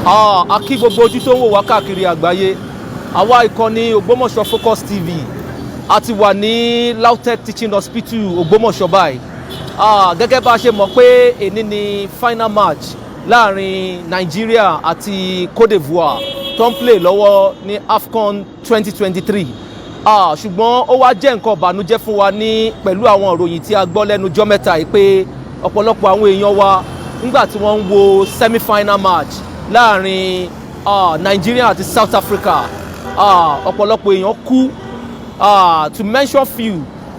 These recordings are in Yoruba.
A kí gbogbo ojú tó ń wò wá káàkiri àgbáyé. Àwa ìkànnì Ògbómọ̀ṣọ́ Focus TV, a ti wà ní LAUTECH Teaching Hospital, Ògbómọ̀ṣọ́ báyìí. Gẹ́gẹ́ bá a ṣe mọ̀ pé èní ni final match láàrin Nàìjíríà àti Côte d'Ivoire tó ń play lọ́wọ́ ní AFCON 2023. Ṣùgbọ́n ó wá jẹ́ nǹkan ìbànújẹ́ fún wa ní pẹ̀lú àwọn ìròyìn tí a gbọ́ lẹ́nu jọ́ mẹ́ta yìí pé ọ̀pọ̀lọpọ̀ àwọn èèyàn wa, nígbà tí wọ́n ń wo semi-final match láàrin Nigeria àti South Africa, ọ̀pọ̀lọpọ̀ èèyàn kú. To mention few,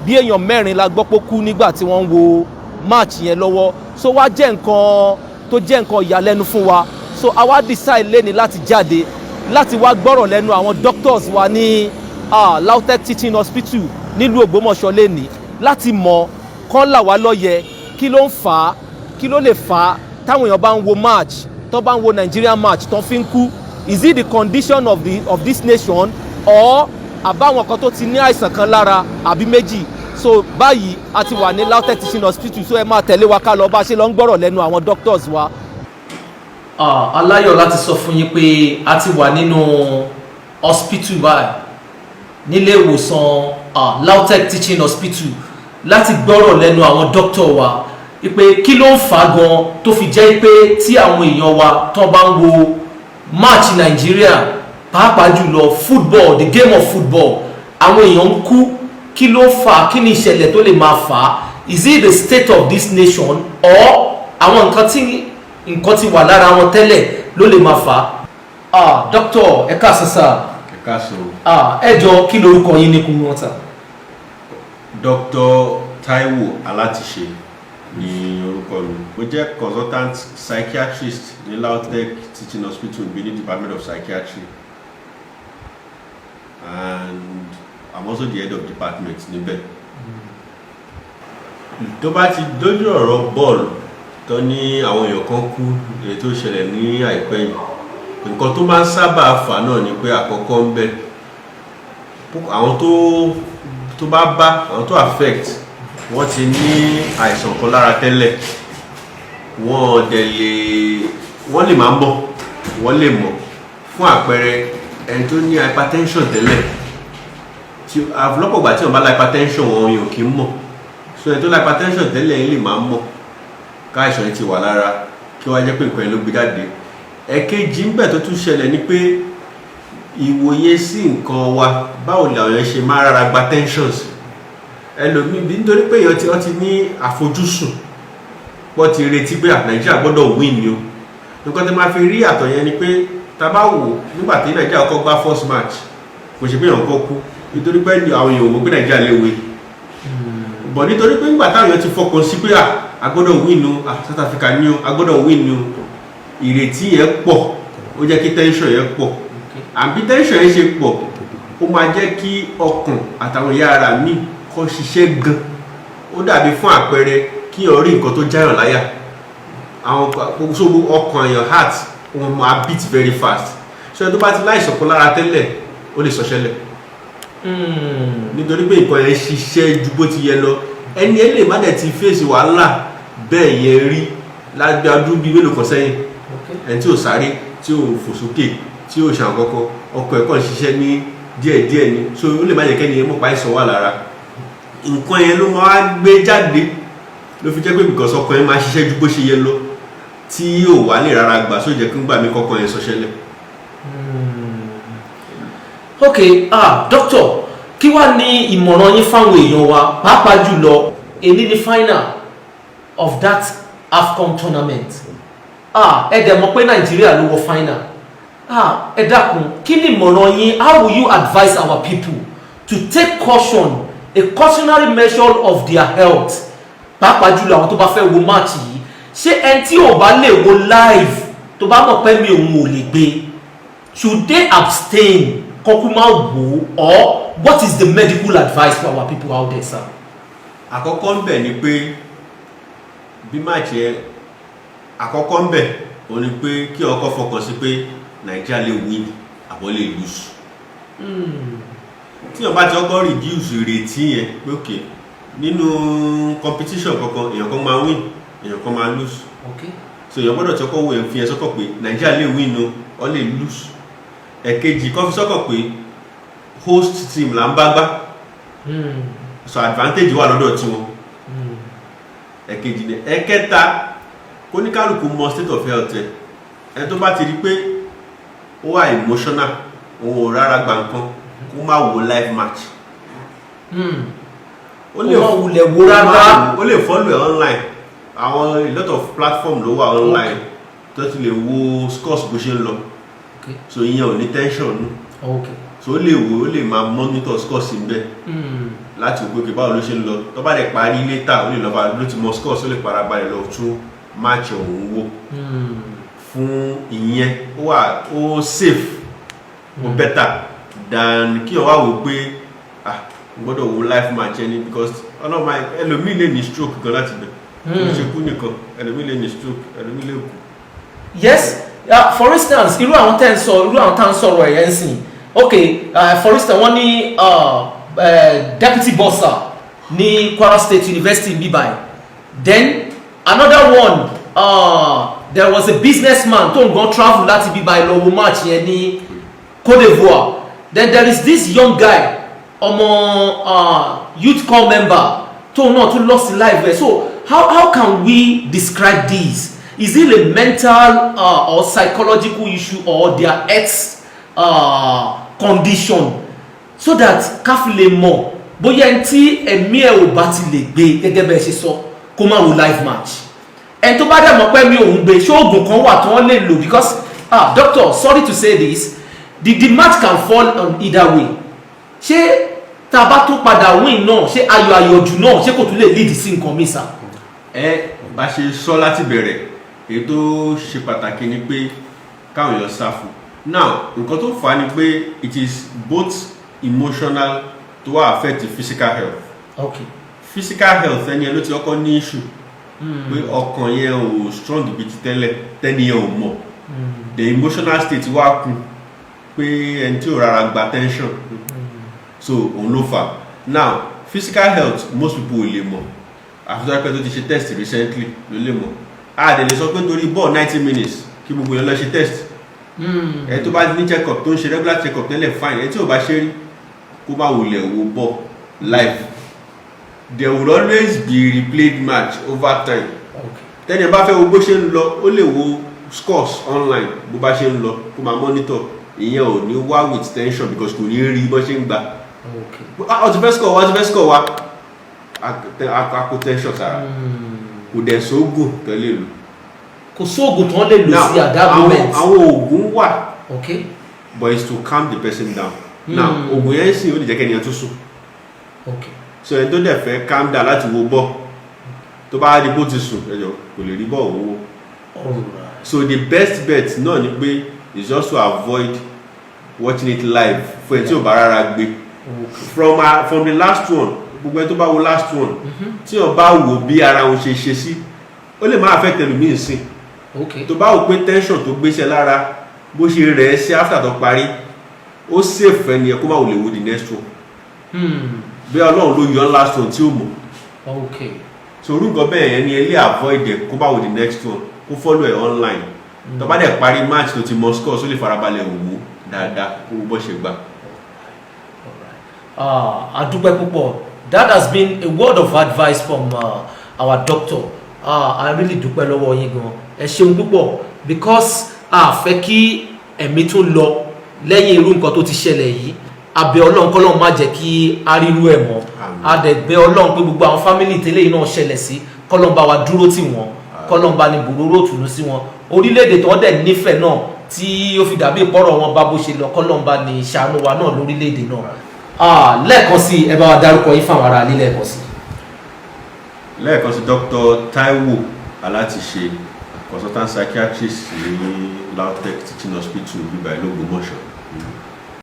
bí èèyàn mẹ́rin la gbọ́ pé ó kú nígbà tí wọ́n ń wo match yẹn lọ́wọ́. So wá jẹ́ nǹkan tó jẹ́ nǹkan ìyàlẹ́nu fún wa, so a wá decide lẹ́ni láti jáde láti wá gbọ́rọ̀ lẹ́nu àwọn doctors wa ní LAUTECH Teaching Hospital nílùú Ògbómọ̀ṣọ́ lẹ́ni, láti mọ̀ kán là wá lọ́yẹ̀ kí ló ń fà á, kí ló lè fà á táwọn èèyàn bá ń wo match, tó bá ń wo Nigerian match, tó fi ń kú. Is it the condition of this nation or àbáwọn kan tó ti ní àìsàn kan lára àbí méjì? So báyìí, a ti wà ní LAUTECH Teaching Hospital, so ẹ máa tẹ̀lé wa ká lọ bá a ṣe lọ ń gbọ́rọ̀ lẹ́nu àwọn doctors wa. Aláyọ̀ láti sọ fún yín pé a ti wà nínú hospital báyìí, nílé ìwòsàn LAUTECH Teaching Hospital, láti gbọ́rọ̀ lẹ́nu àwọn doctor wa pé kí ló ń fà á gan tó fi jẹ́ pé tí àwọn èèyàn wa tó bá ń wo match Nàìjíríà, pàápàá jùlọ football, the game of football, àwọn èèyàn ń kú. Kí ló fà á? Kí ni ìṣẹ̀lẹ̀ tó lè máa fà á? Is it the state of this nation or àwọn nǹkan tí nǹkan ti wà lára wọn tẹ́lẹ̀ ló lè máa fà á? Doctor, ẹ káàsán sir. Ẹ káàsán. Ẹ jọ, kí lorúkọ yín ní kúrú wọn sir? Dr. Taiwo Alátiṣe ní orúkọ mi. Mo jẹ́ consultant psychiatrist ní LAUTECH Teaching Hospital ní Department of Psychiatry, and I'm also the head of department níbẹ̀. Tó bá ti dójú ọ̀rọ̀ bọ́ọ̀lù tó ní àwọn èèyàn kan kú, èyí tó ṣẹlẹ̀ ní àìpẹ́ yìí, nǹkan tó máa ń sábà fà náà ni pé, àkọ́kọ́ ń bẹ, àwọn tó bá bá àwọn tó affect, wọ́n ti ní àìsàn kan lára tẹ́lẹ̀, wọ́n dẹ̀ lè, wọ́n lè máa mọ̀, wọ́n lè mọ̀. Fún àpẹẹrẹ, ẹni tó ní hypertension tẹ́lẹ̀, tí lọ́pọ̀ ìgbà tí wọ́n bá la hypertension, wọn yóò kí ń mọ̀. So ẹni tó la hypertension tẹ́lẹ̀ yìí lè máa mọ̀ káìsàn yìí ti wà lára, kí wọ́n á jẹ́ pé nǹkan yẹn ló gbé jáde. Ẹ̀kejì ń bẹ̀ tó tún ṣẹlẹ̀ ni pé ìwòye sí nǹkan wa, báwo làwọn èèyàn ṣe máa rárá gba tensions ẹlòmíì bí, nítorí pé èèyàn ti wọ́n ti ní àfojúsùn, wọ́n ti retí pé Nàìjíríà gbọ́dọ̀ win ni o. Nǹkan tó máa fi rí àtọ̀ yẹn ni pé tá a bá wò nígbà tí Nàìjíríà kọ́ gbá first match, kò ṣe pé èèyàn kọ́ kú, nítorí pé àwọn èèyàn ò mọ̀ pé Nàìjíríà lè win bọ̀, nítorí pé nígbà táwọn èèyàn ti fọkàn sí pé a gbọ́dọ̀ win o, South Africa ní o, a gbọ́dọ̀ win o, ìrètí yẹn pọ̀, ó jẹ́ kí tension yẹn pọ̀. Àbí tension yẹn ṣe pọ̀, ó máa jẹ́ kí ọkàn àtàwọn ẹ̀yà ara míì kó ṣiṣẹ́ gan. Ó dàbí, fún àpẹẹrẹ, kí o rí nǹkan tó jáyàn láyà, àwọn so ọkàn èèyàn, heart wọn máa beat very fast. So ẹni tó bá ti láìsàn kan lára tẹ́lẹ̀, ó lè sọṣẹ́lẹ̀, nítorí pé nǹkan yẹn ṣiṣẹ́ ju bó ti yẹ lọ. Ẹni ẹ lè má dẹ̀ ti fèsì wàhálà bẹ́ẹ̀ yẹn rí lágbé ọdún bíi mélòó kan sẹ́yìn. Ẹni tí ò sáré, tí ò fò sókè, tí ò ṣàn kankan, ọkọ̀ ẹ̀ kàn ṣiṣẹ́ ní díẹ̀díẹ̀ ni. So ó lè má jẹ́ kẹ́ni yẹn mọ̀ pa àìsàn wà lára. Nǹkan yẹn ló máa gbé jáde, ló fi jẹ́ pé because ọkàn yẹn máa ṣiṣẹ́ ju bó ṣe yẹ lọ, tí yóò wá lè rárá gbà, só jẹ́ kí ń gbà mí kọ́kàn yẹn sọṣẹ́lẹ̀. Ok, doctor, kí wàá ní ìmọ̀ràn yín fáwọn èèyàn wa, pàápàá jùlọ èyí ní final of that AFCON tournament? Ẹ dẹ̀ mọ̀ pé Nàìjíríà ló wọ final. Ẹ dákun, kí ni ìmọ̀ràn yín? How will you advise our people to take caution, a cautionary measure of their health, pàápàá jùlọ àwọn tó bá fẹ́ wo match yìí? Ṣé ẹni tí ò bá lè wo live, tó bá mọ̀ pé mi òun ò lè gbé, should they abstain, kọ́kú máa wò ó, or what is the medical advice for our people out there, sir? Àkọ́kọ́ ń bẹ̀ ni pé bí match yẹn, àkọ́kọ́ ń bẹ̀ òun ni pé kí ọkọ̀ fọkàn sí pé Nàìjíríà lè win àbọ̀ lè lose. Tí wọ́n bá ti kọ́kọ́ reduce ìrètí yẹn pé ok, nínú competition kankan, èèyàn kan máa win, èèyàn kan máa lose. So èèyàn gbọ́dọ̀ tí ọkọ̀ wo ẹ̀ fi ẹ̀ sọ́kọ̀ pé Nàìjíríà lè win o or lè lose. Ẹ̀kejì, kọ́ fi sọ́kọ̀ pé host team là ń bá gbá, so advantage wà lọ́dọ̀ tiwọn. Ẹ̀kejì ni. Ẹ̀kẹta, kóníkálùkù mọ state of health ẹ̀. Ẹni tó bá ti rí pé ó wà emotional, òun ò rárá gba nǹkan, kó má wo live match. Ó lè má wulẹ̀ wo rárá. Ó lè follow ẹ̀ online. Àwọn a lot of platform ló wà online tó ti lè wo scores bó ṣe ń lọ. So ìyẹn ò ní tension nù. So ó lè wo, ó lè máa monitor scores níbẹ̀ láti wò pé okay, báwo ló ṣe ń lọ. Tó bá dẹ̀ parí later, ó lè lọ bá ló ti mọ scores, ó lè farabalẹ̀ lọ tún match ọ̀hún wò. Fún ìyẹn, ó wà, ó safe, ó better than kí o wá wò pé, ah, n gbọ́dọ̀ wo live match ẹni, because ọlọ́mọ ẹlòmíì lè ní stroke gan láti bẹ̀. Kò ṣe kú nìkan, ẹlòmíì lè ní stroke, ẹlòmíì lè kú. Yes, for instance, irú àwọn tẹ́ ń sọ, irú àwọn tá ń sọ̀rọ̀ ẹ̀yẹ́ ń sìn, okay, for instance, wọ́n ní deputy bursar ní Kwara State University ní báyìí. Then another one, there was a businessman tó ń gan travel láti bíbáyìí lọ wo match yẹn ní Cote d'Ivoire. Then there is this young guy, ọmọ youth corps member, tóun náà tún lost his life there. So how can we describe this? Is it a mental or psychological issue or their health condition, so that ká fi lè mọ̀ bóyá ẹni tí ẹ̀mí ẹ̀ ò bá ti lè gbé, gẹ́gẹ́ bẹ́ẹ̀ ṣe sọ, kó má wo live match? Ẹni tó bá dẹ̀ mọ̀ pé mi ò ń gbé, ṣé oògùn kan wà tí wọ́n lè lò? Because, ah, doctor, sorry to say this, the match can fall on either way. Ṣé tá a bá tún padà win náà, ṣé ayọ̀ ayọ̀jù náà, ṣé kò tún lè lead sí nǹkan mi sà? Ẹ bá ṣe sọ láti bẹ̀rẹ̀, èyí tó ṣe pàtàkì ni pé káwọn èèyàn sá fún. Now, nǹkan tó fà á ni pé it is both emotional tó wà affect the physical health. Physical health ẹni ẹ ló ti kọ́kọ́ ní issue pé ọkàn yẹn ò strong bíi ti tẹ́lẹ̀, tẹ́ni yẹn ò mọ̀. The emotional state wá kún pé ẹni tí ò rárá gba tension, so òun ló fà. Now, physical health, most people ò lè mọ̀ àfi tó bá pẹ́ tó ti ṣe test recently ló lè mọ̀. A dẹ̀ lè sọ pé torí bọ́ọ̀ 90 minutes kí gbogbo yẹn lọ ṣe test. Ẹ tó bá ní check up, tó ń ṣe regular check up tẹ́lẹ̀, fine. Ẹ tí ò bá ṣe rí, kó má wulẹ̀ wo ball live. There will always be replayed match over time. Tẹ́ni ẹ bá fẹ́ wo bó ṣe ń lọ, ó lè wo scores online bó bá ṣe ń lọ, kó máa monitor. Ìyẹn ò ní wá with tension because kò ní rí bó ṣe ń gbà. Ah, ó ti fẹ́ score wa, ó ti fẹ́ score wa, a kó tension sára. Kò dẹ̀ sóògùn tó lè lò. Kò sóògùn tí wọ́n lè lò sí at that moment? Àwọn oògùn wà, but it's to calm the person down. Now, oògùn yẹn sì ó lè jẹ́ kẹ́niyàn tó sùn. So ẹni tó dẹ̀ fẹ́ calm down láti wo ball, tó bá rí bó ti sùn, ẹjọ́ kò lè rí ball owó. So the best bet náà ni pé is just to avoid watching it live fún ẹ tí ò bá rárá gbé. From the last one, gbogbo ẹ tó bá wo last one, tí o bá wò bí ara òun ṣe ṣe sí, ó lè má affect ẹlòmíì sìn. Tó bá wò pé tension tó gbéṣẹ́ lára, bó ṣe rẹ̀ ẹ́ sí after tó parí, ó safe ẹni ẹ kó má wò lè wo the next one. Bí Ọlọ́run ló yọ last one tí ó mọ̀. So orú nǹkan bẹ́ẹ̀ yẹn ni ẹ lè avoid ẹ, kó bá wo the next one, kó follow ẹ online. Tó bá dẹ̀ parí match, tó ti mọ score, ó lè farabalẹ̀ wò ó dáadáa, kó wo bó ṣe gbà. A dúpẹ́ púpọ̀. That has been a word of advice from our doctor. I really dúpẹ́ lọ́wọ́ yín gan. Ẹ ṣeun púpọ̀, because a fẹ́ kí ẹ̀mí tún lọ lẹ́yìn irú nǹkan tó ti ṣẹlẹ̀ yìí. A bẹ̀ Ọlọ́run kọ́lọ́run má jẹ́ kí a rírú ẹ̀ mọ́. Àmín. A dẹ̀ bẹ̀ Ọlọ́run pé gbogbo àwọn family tẹ́lẹ̀ yìí náà ṣẹlẹ̀ sí, kọ́lọ́run bá wa dúró tì wọ́n, kọ́lọ́run bá ní bòróró òtùnú sí wọn. Orílẹ̀-èdè tó dẹ̀ nífẹ̀ẹ́ náà tí ó fi dàbí ìpọ́rọ̀ wọn bá bó ṣe lọ, kọ́lọ́run bá ní ṣàánú wa náà lórílẹ̀-èdè náà. Lẹ́ẹ̀kan sí, ẹ bá wa dárúkọ yín fáwọn ará ilé lẹ́ẹ̀kan sí. Lẹ́ẹ̀kan sí, Dr. Taiwo Alátiṣe, consultant psychiatrist ní LAUTECH Teaching Hospital bíbá ìlú Ògbómọ̀ṣọ́.